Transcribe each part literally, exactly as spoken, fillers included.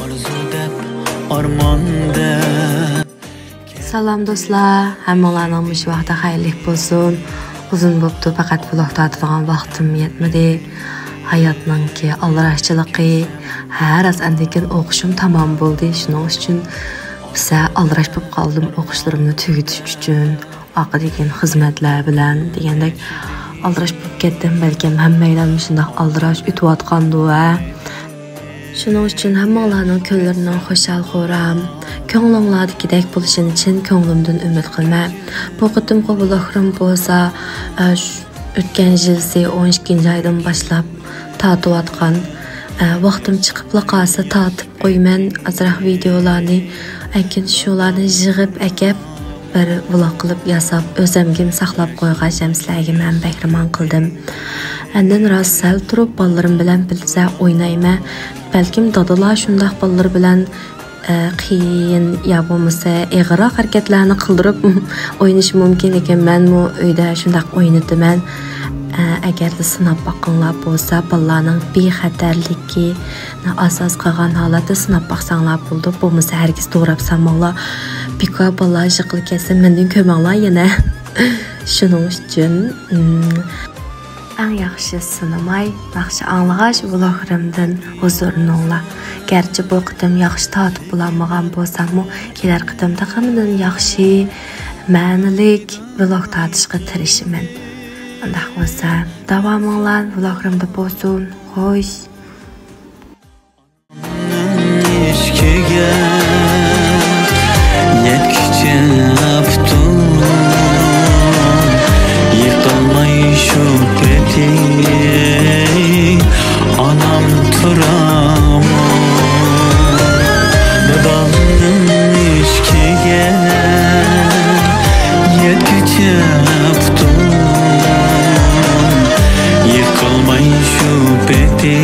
ئارزۇ دەپ، ئارمان دەپ. سالام دوستلار، ھەممىڭلارنىڭ مۇشۇ ۋاقتى خەيرلىك بولسۇن. ئۇزۇن بوپتۇ، پەقەت ۋلوگ تارتىدىغان ۋاقتىم يەتمىدى. ھاياتنىڭكى ئالدىراشچىلىقى، ھە، راست ئەندىكىن ئوقۇشۇم تامام بولدى. شۇنىڭ ئۈچۈن بىزە ئالدىراش بولۇپ قالدىم ئوقۇشلىرىمنى تۈگىتىش ئۈچۈن. ئارقىدىكى خىزمەتلەر بىلەن دېگەندەك ئالدىراش بولۇپ كەتتىم. بەلكىم ھەممەيلەن مۇشۇنداق ئالدىراش ئۆتۈۋاتقاندۇ، ھە؟ شۇنىڭ ئۈچۈن ھەممىڭلارنىڭ كۈنلىرىنىڭ خۇشال-خۇرام، كۆڭلۈڭلاردىكىدەك بولۇشىنى چىن كۆڭلۈمدىن ئۈمىد قىلىمەن. بۇ قېتىمقى ۋلوگلىرىم بولسا، ئە، شۇ ئۆتكەن يىلسى ئون ئىككىنچى ئايدىن باشلاپ تارتىۋاتقان، ئە، ۋاقتىم چىقىپلا قالسا تارتىپ قويىمەن ئازراق ۋىدېئولارنى، ئەنكىن شۇلارنى يىغىپ ئەكەپ بىر ۋلوگ قىلىپ ياساپ، ئۆزەمگىمۇ ساقلاپ قويغاچ ھەم سىلەرگىمۇ ھەم بەھرىمەن قىلدىم. ئاندىن راست سەل تۇرۇپ بالىلىرىم بىلەن بىللە ئوينايمەن. بەلكىم دادىلار شۇنداق بالىلار بىلەن، ئە، قىيىن يا بولمىسا ئېغىرراق ھەرىكەتلەرنى قىلدۇرۇپ ئوينىشى مۇمكىن، لېكىن مەنمۇ ئۆيدە شۇنداق ئوينىتىمەن. ئە، ئەگەردە سىناپ باققىڭلار بولسا، بالىلارنىڭ بىخەتەرلىكىنى ئاساس قىلغان ھالەتتە سىناپ باقساڭلار بولىدۇ. بولمىسا ھەرگىز دوراپ سالماڭلار. بىكار بالىلار جىقىلىپ كەتسە مەندىن كۆرمەڭلار يەنە. شۇنىڭ ئۈچۈن، ئىم، ئەڭ ياخشى سىنىماي، ناخشا ئاڭلىغاچ ۋلوگلىرىمدىن ھۇزۇرلىنىڭلار. گەرچە بۇ قېتىم ياخشى تارتىپ بولالمىغان بولساممۇ، كېلەر قېتىم تېخىمۇ ياخشى، مەنىلىك ۋلوگ تارتىشقا تىرىشىمەن. ئۇنداق بولسا، داۋامىڭلار ۋلوگلىرىمدا بولسۇن. خوش. ئىشىكىگە يەتكۈچە ئاپتۇ، يىقىلماي شۇ پېتى ئانام تۇرامۇ. دادامنىڭ ئىشىكىگە يەتكۈچە ئاپتۇ، يىقىلماي شۇ پېتى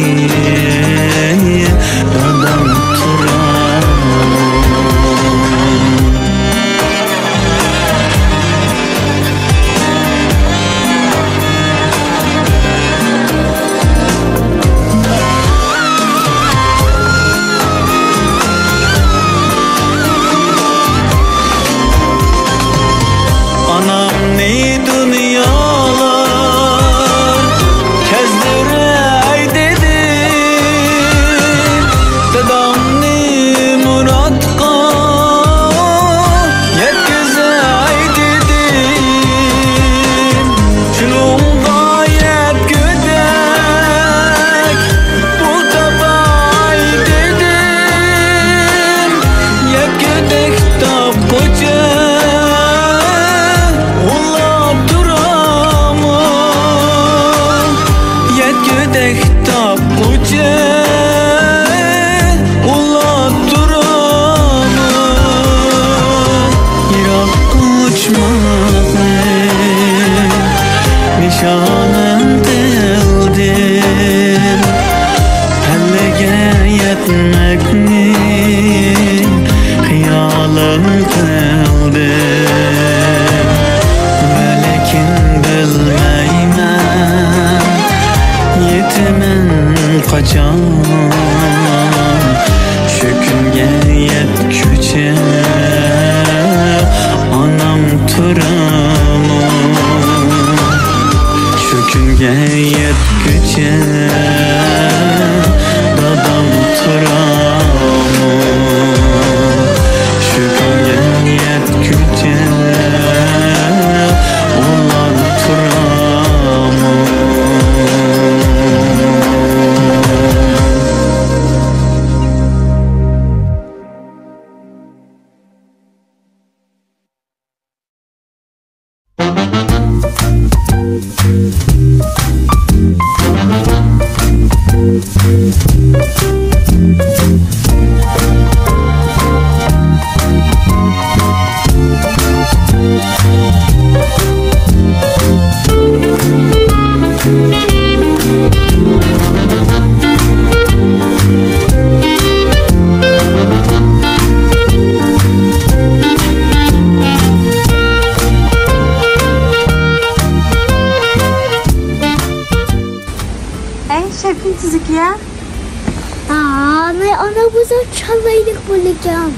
بولسا چىرايلىق بولىدىكەن.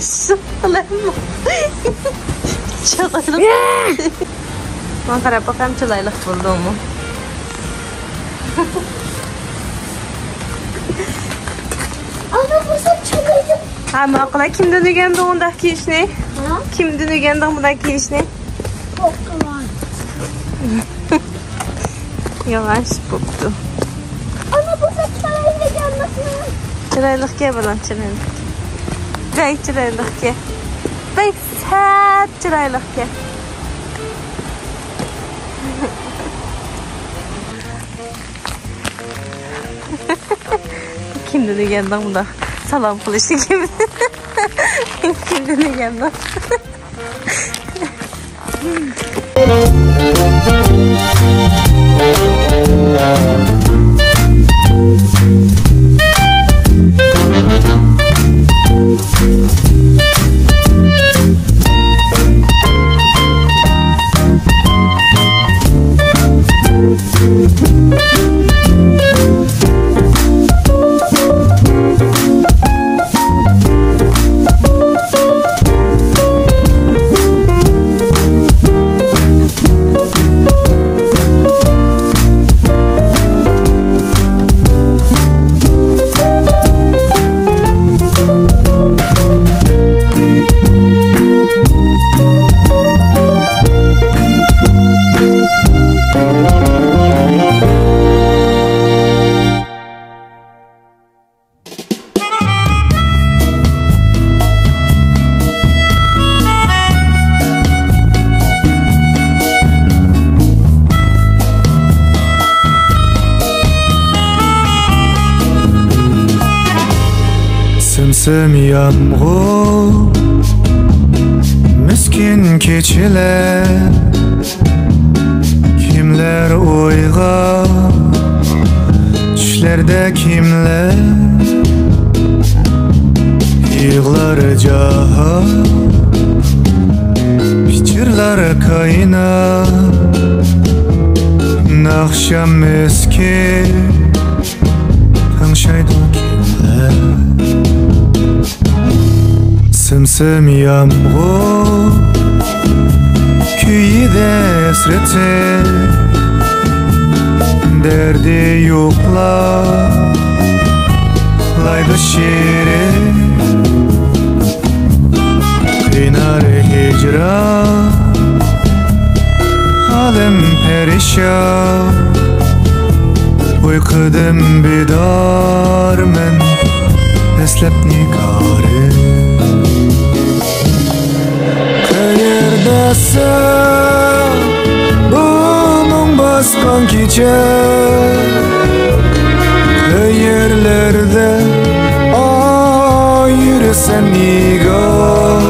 شۇ قىلىمۇ؟ چىرايلىق. ماڭا قاراپ باقام، چىرايلىق بولدىمۇ؟ ئانا بولسا چىرايلىق. ھە، ماقۇل. كىمدىن ئۆگەندىڭ ئۇنداق كىيىشنى؟ ھە؟ كىمدىن ئۆگەندىڭ بۇنداق كىيىشنى؟ بوپتۇ. ياخشى بوپتۇ. ئانا بولسا چىرايلىق ئەمەسمۇ؟ چىرايلىقكەن بالام، چىرايلىق. بەك چىرايلىقكەن. بەك سەت چىرايلىقكەن. كىمدىن ئۆگەندىڭ بۇنداق سالام قىلىشنى؟ كىم؟ كىمدىن ئۆگەندىڭ؟ سىم-سىم يامغۇر، مىسكىن كېچىلەر. كىملەر ئويغاق، چۈشلەردە كىملەر يىغلار جاھان، پىچىرلار كايناپ، ئاخشام ئەسكى تىڭشايدۇ كىملەر؟ سىم-سىم يامغۇر كۈيىدە ھەسرىتى، دەردى يوقلاپ، لايدا شېرىن قىينار ھىجران، ھالىم پەرىشان. ئۇيقۇدىن بىدارمەن، دەسلەپ نىگارىم. قەيەردە سەن، بۇ مۇڭ باسقان كېچە؟ قەيەرلەردە ئايرىسەن نىگار؟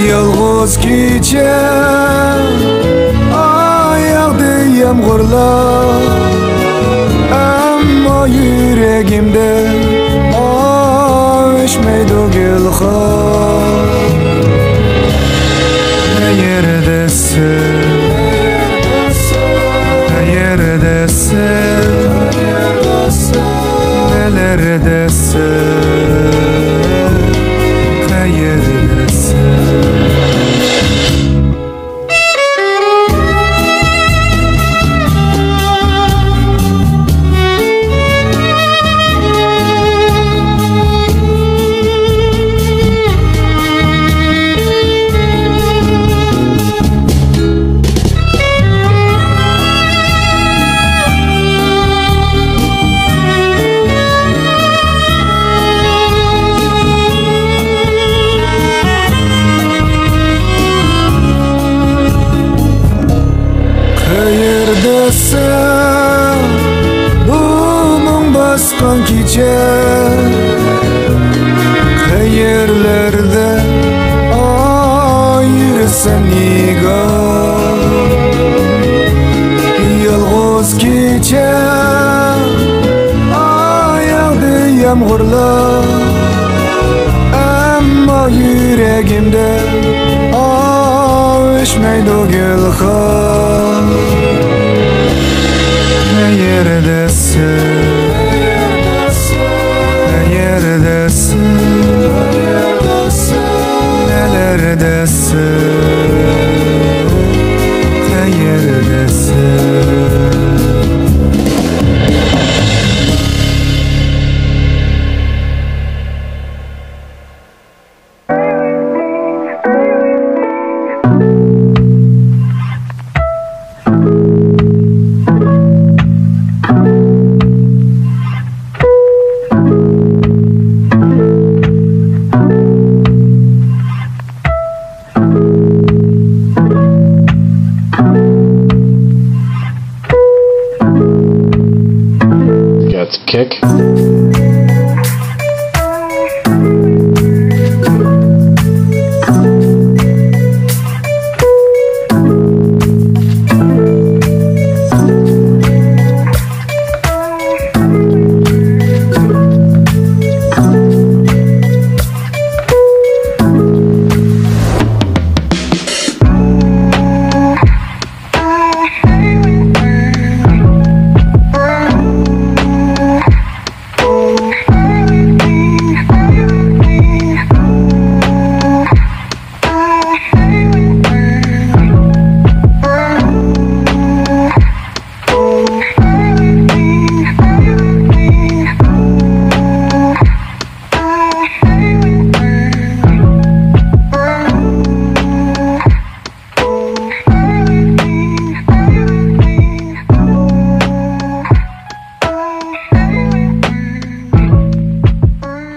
يالغۇز كېچە، ئاياغدا يامغۇرلار، ئەمما يۈرىكىمدە ئۆچمەيدۇ گۈلخان. قەيەردە سەن، قەيەردە سەن، نەلەردە سەن، قەيەردە سەن؟ قەيەردە سەن، بۇ مۇڭ باسقان كېچە؟ قەيەرلەردە ئايرىسەن نىگار؟ يالغۇز كېچە، ئاياغدا يامغۇرلار، ئەمما يۈرىكىمدە ئۆچمەيدۇ گۈلخان. قەيەردە سەن، كەك.